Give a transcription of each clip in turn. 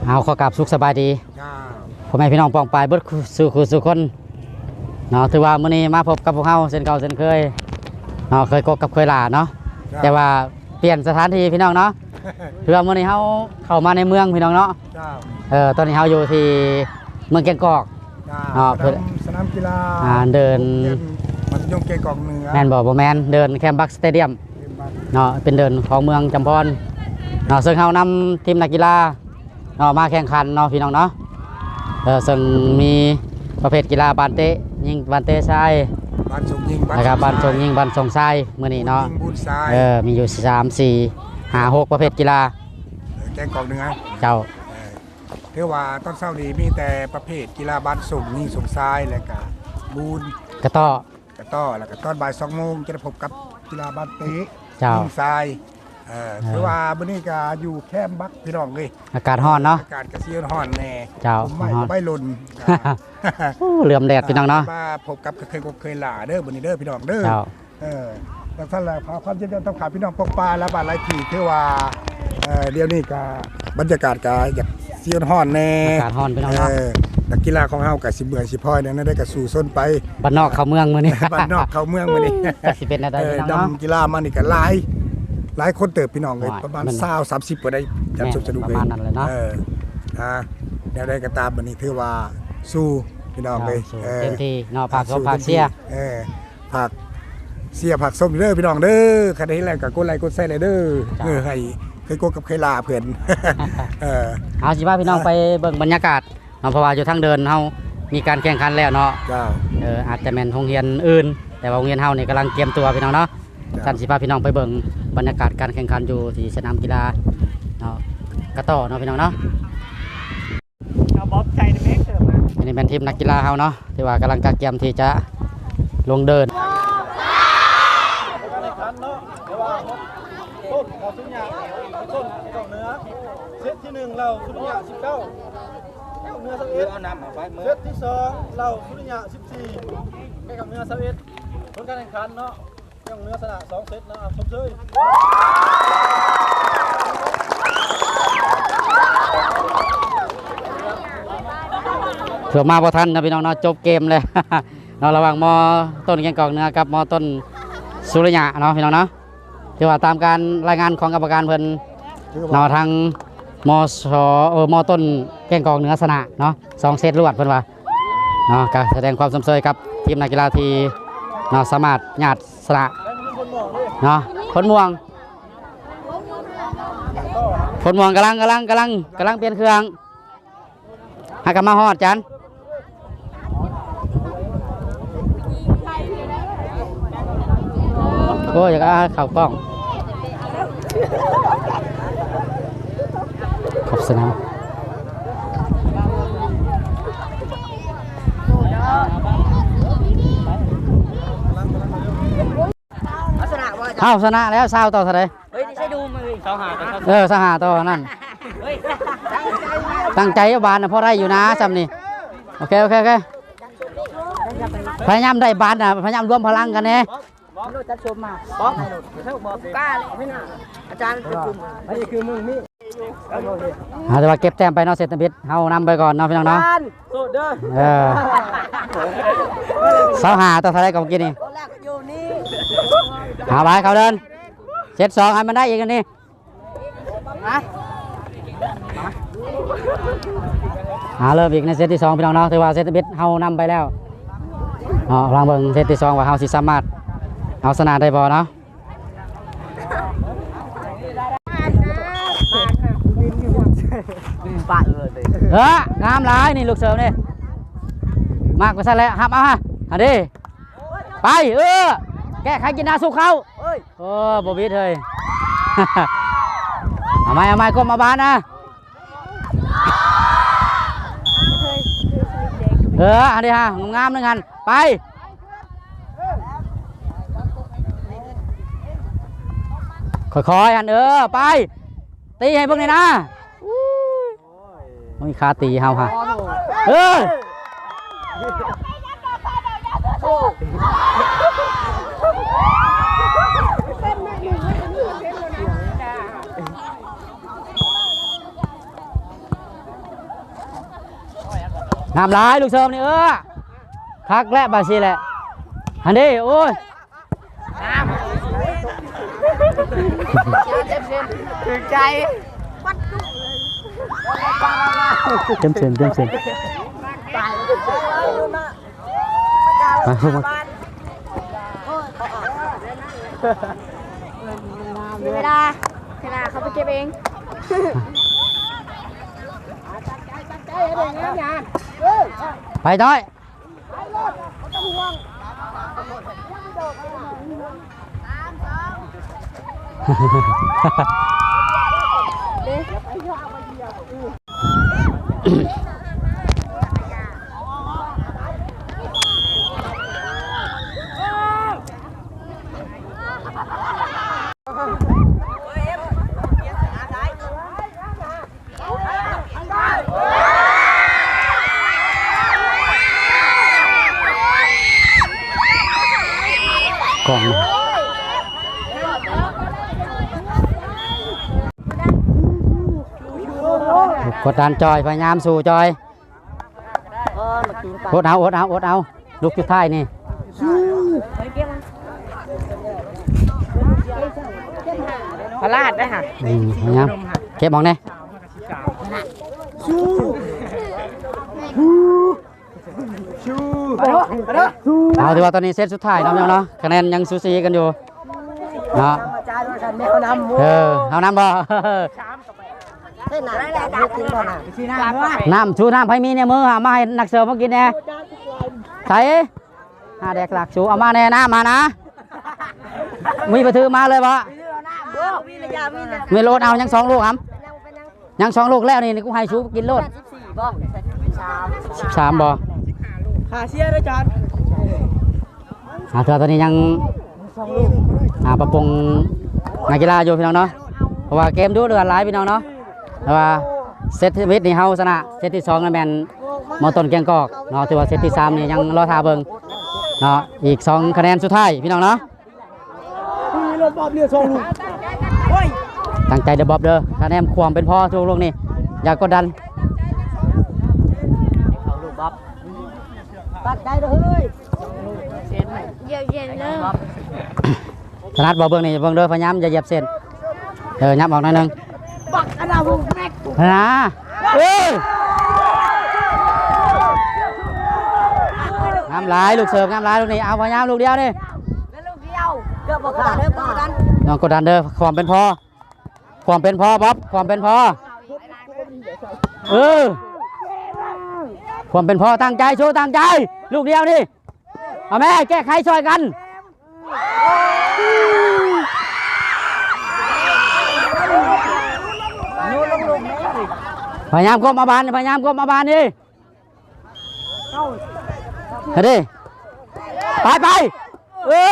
ເຮົາຂໍກາບສຸກສະບາຍດີ ເຈົ້າ ພໍ່ແມ່ພີ່ນ້ອງປ້ອງປາຍເບິດສູ່ ສູ່ຄູ່ສູ່ຄົນເນາະ. ຖືວ່າມື້ນີ້ມາພົບກັບພວກເຮົາເຊັ່ນເກົ່າເຊັ່ນເຄີຍເນາະ, ເຄີຍກົກກັບເຄີຍຫຼ້າເນາະ. ເຈົ້າ ແຕ່ວ່າປ່ຽນສະຖານທີ່ພີ່ນ້ອງເນາະ. ຖືວ່າມື້ນີ້ເຮົາເຂົ້າມາໃນເມືອງພີ່ນ້ອງເນາະ. ເຈົ້າ ເອີ ຕອນນີ້ເຮົາຢູ່ທີ່ເມືອງແກ້ງກອກ ເຈົ້າ ເນາະ ສະໜາມ ສະໜາມກິລາ ອ່າ ເດີ່ນ ມັດທະຍົມແກ້ງກອກເໜືອ ແມ່ນບໍ່? ບໍ່ແມ່ນ, ເດີ່ນແຄມບັກສະເຕດຽມ ເນາະ ເປັນເດີ່ນຂອງເມືອງຈຳພອນເນາະ. ເຊິ່ງເຮົານຳທີມນັກກິລາເນາະ ມາແຂ່ງຂັນເນາະ ພີ່ນ້ອງເນາະ. ເຊິ່ງມີປະເພດກິລາບານເຕະຍິງ ບານເຕະຊາຍ ບານສົ່ງຍິງ ແລ້ວກໍບານສົ່ງຍິງ ບານສົ່ງຊາຍ ມື້ນີ້ເນາະ ຍິງບຸນຊາຍ ເອີ ມີຢູ່ສາມ ສີ່ ຫ້າ ຫົກ ປະເພດກິລາ ເອີ ແກ້ງກອກເໜືອ ເຈົ້າ. ເອີ ຖືວ່າຕອນເຊົ້ານີ້ມີແຕ່ປະເພດກິລາບານສົ່ງຍິງສົ່ງຊາຍ ແລ້ວກໍບູນ ກະຕໍ້ ກະຕໍ້ ແລ້ວກໍຕອນບ່າຍສອງໂມງຈະໄດ້ພົບກັບກິລາບານເຕະ ເຈົ້າ ຍິງຊາຍ. ເອີ ເອີ ຖືວ່າມື້ນີ້ກໍຢູ່ແຄມບັກພີ່ນ້ອງເອີຍ ອາກາດຮ້ອນເນາະ ອາກາດກໍຊິຮ້ອນແດ່ ເຈົ້າ ຕົ້ນໄມ້ ຮ້ອນ ໃບຫຼົ່ນ ໂອ້ ເຫຼື້ອມແດດພີ່ນ້ອງເນາະ. ມາພົບກັບເຄີຍກົກເຄີຍຫຼ້າເດີມື້ນີ້ເດີພີ່ນ້ອງເດີ ເຈົ້າ. ເອີ ຈັ່ງຊັ້ນລະ ຂໍຄວາມຍິນດີຕ້ອນຮັບພີ່ນ້ອງປ້ອງປາຍຫຼາຍບ້ານຫຼາຍທີ່. ຖືວ່າ ເອີ ດຽວນີ້ກະບັນຍາກາດກະຢາກຊິຮ້ອນແດ່ ອາກາດຮ້ອນພີ່ນ້ອງເນາະ. ເອີ ນັກກິລາຂອງເຮົາກະຊິເມື່ອຍຊິພ້ອຍແດ່ ແນວໃດກະສູ້ຊົນໄປ ບ້ານນອກເຂົ້າເມືອງມື້ນີ້ ບ້ານນອກເຂົ້າເມືອງມື້ນີ້ ຈັກຊິເປັນແນວໃດ ເອີ ພີ່ນ້ອງເນາະ. ນຳກິລາມານີ້ກະຫຼາຍ ຫຼາຍຄົນເຕີບພີ່ນ້ອງເອີຍ ປະມານຊາວ ສາມສິບ ກວ່າໄດ້ ຈານສົມສະດຸກເອີຍ ປະມານນັ້ນແຫຼະເນາະ. ເອີ ອ່າ ແນວໃດກໍຕາມ ມື້ນີ້ຖືວ່າສູ້ພີ່ນ້ອງເອີຍ ເອີ ເຕັມທີ່ເນາະ ຝາກຊົມຝາກເຊຍ ເອີ ຝາກເຊຍຝາກຊົມເດີພີ່ນ້ອງເດີ. ຄັນໄດ້ເຫັນແລ້ວກໍກົດໄລກົດແຊເລີຍເດີ ເອີ ໃຫ້ເຄີຍກົກກັບເຄີຍຫຼ້າເພິ່ນ ເອີ ເຮົາຊິພາພີ່ນ້ອງໄປເບິ່ງບັນຍາກາດເນາະ ເພາະວ່າຢູ່ທາງເດີ່ນເຮົາມີການແຂ່ງຂັນແລ້ວເນາະ ເຈົ້າ. ເອີ ອາດຈະແມ່ນໂຮງຮຽນອື່ນ ແຕ່ວ່າໂຮງຮຽນເຮົານີ້ກຳລັງກຽມຕົວພີ່ນ້ອງເນາະ. ເຈົ້າ ຊັ້ນຊິພາພີ່ນ້ອງໄປເບິ່ງບັນຍາກາດການແຂ່ງຂັນຢູ່ທີ່ສະໜາມກິລາເນາະ ກະຕໍ້ເນາະ ພີ່ນ້ອງເນາະ. ເອົາບອບໃສ່ໃນແມັກເຕີມມາ. ອັນນີ້ແມ່ນທີມນັກກິລາເຮົາເນາະ ທີ່ວ່າກຳລັງກະກຽມທີ່ຈະລົງເດີ່ນ ການແຂ່ງຂັນເນາະ ແຕ່ວ່າຕົ້ນເຂົາສຸດຍາ ຕົ້ນເຂົາເໜືອ ເຊດທີໜຶ່ງ ເຫຼົ່າສຸດຍາສິບເກົ້າ ເໜືອຊາວເອັດ ເອົານ້ຳເອົາໄປເມືອ ເຊດທີສອງ ເຫຼົ່າສຸດຍາສິບສີ່ ແກ່ກັບເໜືອຊາວເອັດ. ຜົນການແຂ່ງຂັນເນາະ ເໜືອຊະນະສອງເຊັດເນາະ ຊົມເຊີຍ. ເກືອບມາບໍ່ທັນນະພີ່ນ້ອງເນາະ ຈົບເກມແລ້ວເນາະ ລະຫວ່າງ ມ.ຕົ້ນ ແກ້ງກອກເໜືອ ກັບ ມ.ຕົ້ນ ສຸລິຍະເນາະ ພີ່ນ້ອງເນາະ. ຖືວ່າຕາມການລາຍງານຂອງກຳມະການເພິ່ນເນາະ ທາງ ມສ ເອີ ມ.ຕົ້ນ ແກ້ງກອກເໜືອ ຊະນະເນາະ ສອງເຊັດລວດເພິ່ນວ່າ ເນາະ ກໍສະແດງຄວາມຊົມເຊີຍກັບທີມນັກກິລາທີ່ເນາະ ສາມາດຍາດຊະນະເນາະ. ຄົນມ່ວງ ຄົນມ່ວງກຳລັງ ກຳລັງ ກຳລັງ ກຳລັງປ່ຽນເຄື່ອງ ຫາກະມາຮອດຈັນ. ໂອ້ຍ ຢາກເອົາເຂົ້າກ້ອງ ຂອບສະໜາມ. ເອົາຊະນະແລ້ວ ຊາວຕໍ່ເທົ່າໃດ? ເຮີ້ຍ ນີ້ໃຊ່ດູມເອີຍ ຊາວຫ້າຕໍ່ ເອີ ຊາວຫ້າຕໍ່ນັ້ນ ເຮີ້ຍ ຕັ້ງໃຈບາດນະ ພໍໄດ້ຢູ່ນະຊ່ຳນີ້. ໂອເຄ ໂອເຄ ໂອເຄ ພະຍາຍາມໄດ້ບາດນະ ພະຍາຍາມລວມພະລັງກັນແດ່. ອາຈານ ອັນນີ້ຄືມຶງນີ້ ເອົາ ແຕ່ວ່າເກັບແຕ້ມໄປເນາະ ເສດຕະບິດເຮົານຳໄປກ່ອນເນາະ ພີ່ນ້ອງເນາະ. ເອີ ຊາວຫ້າຕໍ່ເທົ່າໃດກ່ອນເມື່ອກີ້ນີ້? ຫາໄວ້ເຂົ້າເດີ່ນ ເຊັດສອງ ໃຫ້ມັນໄດ້ອີກອັນນີ້. ຫາເລີ່ມອີກໃນເຊັດທີສອງ ພີ່ນ້ອງເນາະ. ຖືວ່າເຊັດທີໜຶ່ງເຮົານຳໄປແລ້ວເນາະ. ລອງເບິ່ງເຊັດທີສອງວ່າເຮົາຊິສາມາດເອົາຊະນະໄດ້ບໍ່ເນາະ. ເອີ ງາມຫຼາຍນີ້ ລູກເສີມນີ້ ມັກວ່າຊັ້ນແຫຼະ. ຮັບເອົາຮະ ຫັ້ນເດ້ ໄປ ເອີ ແກ້ໄຂກິນນາສູ່ເຂົາ. ໂອ້ ບໍ່ບິດເຮີ້ຍ. ເອົາໃໝ່ ເອົາໃໝ່ ກົ້ມມາບານນະ. ເອີ ອັນນີ້ຮະ ງາມໆ ໜຶ່ງຫັ້ນ ໄປ ຄ່ອຍໆ ຫັ້ນ ເອີ ໄປ ຕີໃຫ້ເບິ່ງແດ່ນະ. ໂອ້ຍ ມີຄາຕີເຮົາຮະ ເອີ. ເ ນ້ຳຫຼາຍລູກເສີມນີ້ ເອີ ຄັກແລ້ວບາດນີ້ແຫຼະ ຫັ້ນເດ້ ໂອ້ຍ ຖືກໃຈ ເຕັມເສັ້ນ ເຕັມເສັ້ນ ໄປ ເວລາ ເວລາເຂົາໄປເກັບເອງ ໄປຕ້ອຍ. ກອງ ກົດດັນຈອຍ ພະຍາຍາມສູ້ຈອຍ. ອົດເອົາ ອົດເອົາ ອົດເອົາ ລູກສຸດທ້າຍນີ້ ພະລາດໄດ້ຫະ ອືມ ພະຍາຍາມເກັບອອກແດ່ ເອົາ ຖືວ່າຕອນນີ້ເຊດສຸດທ້າຍເນາະ ພີ່ນ້ອງເນາະ ຄະແນນຍັງສູສີກັນຢູ່ເນາະ ເອີ ເຮົານຳບໍ່? ນ້ຳ ຊູນ້ຳ ໃຜມີໃນມື ເອົາມາໃຫ້ນັກເສີມເຮົາກິນແດ່ ໃສ ຫາແດກຫຼັກ ຊູເອົາມາແດ່ ນ້ຳມານະ ມີໄປຖືມາເລີຍບໍ່? ມີໂລດ ເອົາ ຍັງສອງລູກຫຳ ຍັງສອງລູກແລ້ວນີ້ ນີ້ ກູໃຫ້ຊູກິນໂລດ ສິບສາມບໍ່? ຫາເຊຍເດີຈານ. ອ່າ ເທື່ອຕອນນີ້ຍັງ ອ່າ ປັບປຸງນັກກິລາຢູ່ ພີ່ນ້ອງເນາະ ເພາະວ່າເກມດຸເດືອດຫຼາຍ ພີ່ນ້ອງເນາະ ແຕ່ວ່າເຊດທຳອິດນີ້ເຮົາຊະນະ ເຊດທີສອງນັ້ນແມ່ນມໍຕົ້ນແກ້ງກອກເນາະ ຖືວ່າເຊດທີສາມນີ້ຍັງລໍຖ້າເບິ່ງເນາະ ອີກສອງຄະແນນສຸດທ້າຍ ພີ່ນ້ອງເນາະ ຕັ້ງໃຈເດີບອບເດີ ຄະແນນຄວາມເປັນພໍທຸກລູກນີ້ ຢ່າກົດດັນ ຕັ້ງໃຈເດີເຮີ້ຍ. ຢຽບເສັ້ນເດີ ຖະໜັດບໍ່? ເບິ່ງນີ້ ເບິ່ງເດີ ພະຍາຍາມຢ່າຢຽບເສັ້ນ ເອີ ຫຍັບອອກໜ້ອຍໜຶ່ງ ບັກອັນນະ ແມັກ ນະ ເອີ ງາມຫຼາຍ ລູກເສີບງາມຫຼາຍ ລູກນີ້ ເອົາ ພະຍາຍາມລູກດຽວນີ້ ລູກດຽວ ເກືອບບໍ່ຂາດເດີ ປ້ອງກັນ ນ້ອງກົດດັນເດີ ຄວາມເປັນພໍ ຄວາມເປັນພໍ ບອບ ຄວາມເປັນພໍ ເອີ ຄວາມເປັນພໍ ຕັ້ງໃຈ ໂຊ ຕັ້ງໃຈ ລູກດຽວນີ້ ເອົາແມ່ ແກ້ໄຂຊ່ອຍກັນ ພະຍາຍາມກົບມາບານ ພະຍາຍາມກົບມາບານນີ້ ເຮັດເດ້ ໄປ ໄປ ເອີ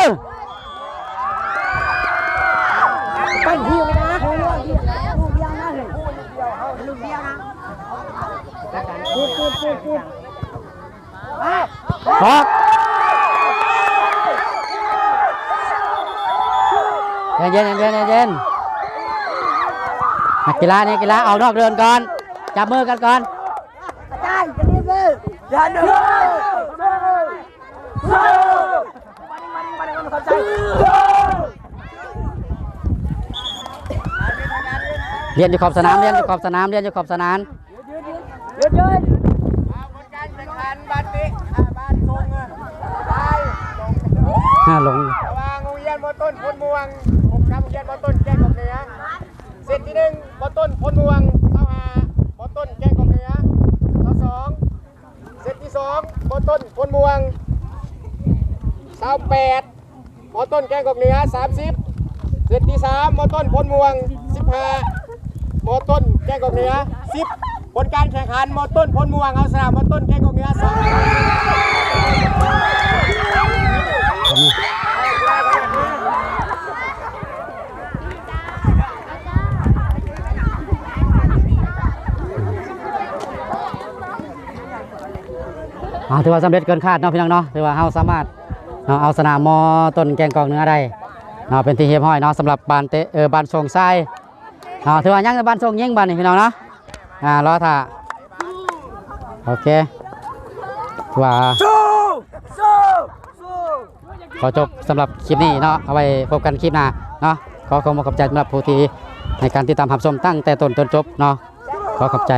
ຕັ້ງທີ່ໄວ້ນະ ລູກດຽວນະ ລູກດຽວນະ ປຸບ ປຸບ ປຸບ ປຸບ ອອກ ເຢັນໆ ເຢັນໆ ເຢັນໆ ນັກກິລາ ນັກກິລາ ອອກນອກເດີ່ນກ່ອນ ຈັບມືກັນກ່ອນ ອາຈານ ຢ່າລືມເດີ ຢ່າລືມເດີ ລຽນຢູ່ຂອບສະໜາມ ລຽນຢູ່ຂອບສະໜາມ ລຽນຢູ່ຂອບສະໜາມ ການແຂ່ງຂັນບາດນີ້ ອ່າ ບາດຊົງ ອ່າ ໄດ້ລົງ ຮະ ລົງ ລະຫວ່າງໂຮງຮຽນມໍຕົ້ນໂພນມ່ວງ ພົບກັບໂຮງຮຽນມໍຕົ້ນແກ້ງກອກເໜືອ ເຊດທີໜຶ່ງ ມໍຕົ້ນໂພນມ່ວງ ຊາວຫ້າ ມໍຕົ້ນແກ້ງກອກເໜືອ ຊາວສອງ ເຊດທີສອງ ມໍຕົ້ນໂພນມ່ວງ ຊາວແປດ ມໍຕົ້ນແກ້ງກອກເໜືອ ສາມສິບ ເຊດທີສາມ ມໍຕົ້ນໂພນມ່ວງ ສິບຫ້າ ມໍຕົ້ນແກ້ງກອກເໜືອ ສິບ ຜົນການແຂ່ງຂັນ ມໍຕົ້ນໂພນມ່ວງ ເອົາຊະນະ ມໍຕົ້ນແກ້ງກອກເໜືອ ສອງ ອ່າ ຖືວ່າສຳເລັດເກີນຄາດເນາະ ພີ່ນ້ອງເນາະ ຖືວ່າເຮົາສາມາດ ເນາະ ເອົາສະໜາມມໍຕົ້ນແກ້ງກອກເໜືອໄດ້ເນາະ ເປັນທີ່ຮຽບຮ້ອຍເນາະ ສຳລັບບ້ານເຕະ ເອີ ບ້ານຊົງຊາຍເນາະ ຖືວ່າຍັງແຕ່ບ້ານຊົງຍິງບາດນີ້ ພີ່ນ້ອງເນາະ ອ່າ ລໍຖ້າ ໂອເຄ ວ່າ ຂອຈົບສຳລັບຄລິບນີ້ເນາະ ເອົາໄວ້ພົບກັນຄລິບໜ້າເນາະ. ຂໍຂອບອົກຂອບໃຈສຳລັບຜູ້ທີ່ໃຫ້ການຕິດຕາມຮັບຊົມຕັ້ງແຕ່ຕົ້ນຈົນຈົບເນາະ. ຂໍຂອບໃຈ.